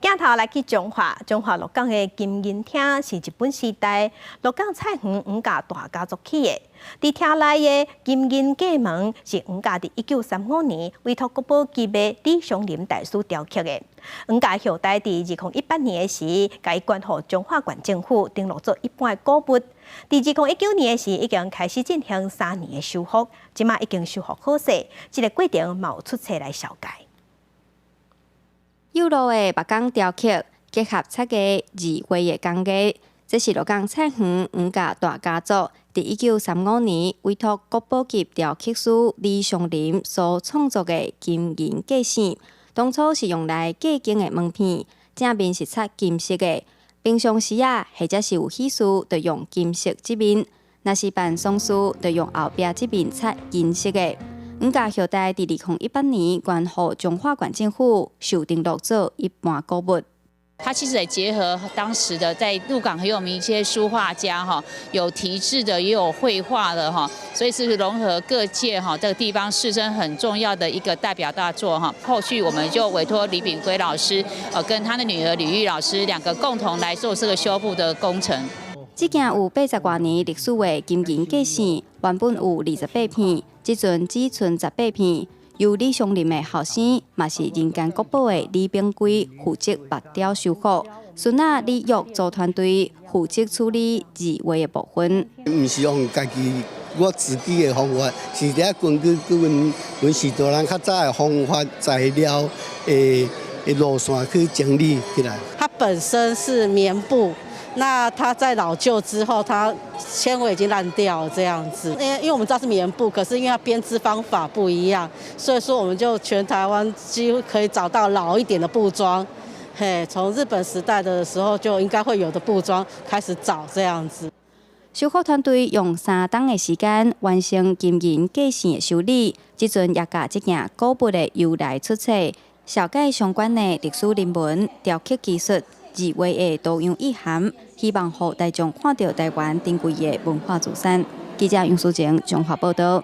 鏡頭來去彰化，彰化鹿港的金銀廳是日本時代鹿港菜園黃家大家族起的。佇廳內的金銀過門是黃家佇1935年委託國寶級的李松林大師雕刻的。黃家後代佇2018年的時，共伊捐予彰化縣政府登錄做一般的古物。佇2019年的時，已經開始進行3年的修復，這馬已經修復好勢，這个過程嘛有出冊來紹介。幼路的木工雕刻，結合漆藝字畫的工藝，這是鹿港菜園黃家大家族佇1935年委託國寶級雕刻師李松林所創作的金銀過線。當初是用來過境的門片，正面是漆金色的。平常時啊，或者是有喜事，就用金色這面；若是辦喪事，就用後壁這面漆銀色的。黃家後代佇2018年捐予彰化縣政府，受登錄做一般古物。它其實也結合當時的在鹿港很有名一些書畫家哈，有題字的，也有繪畫的哈，所以是融合各界哈這個地方士紳很重要的一個代表大作哈。後續我們就委託李炳圭老師，跟他的女兒李玉老師兩個共同來做這個修復的工程。這件有80外年歷史的金銀過線，原本有28片，這陣只剩18片。由李松林的後生，嘛是人間國寶的李炳圭負責木雕修復，孫仔李玉組團隊負責處理字畫的部分。毋是用家己我自己的方法，是佇根據阮許多人較早的方法材料的路線去整理起來。它本身是棉布。那它在老舊之後，它纖維已經爛掉了這樣子。因為我們知道是棉布，可是因為它編織方法不一樣，所以說我們就全台灣幾乎可以找到老一點的布莊，嘿，從日本時代的時候就應該會有的布莊開始找這樣子。修復團隊用3冬的時間完成金銀過線的修理，這陣也共這件古物的由來出冊，紹介相關的歷史人文、雕刻技術、字畫的多樣意涵，希望予大眾看著台灣珍貴的文化資產。記者楊淑靜彰化報導。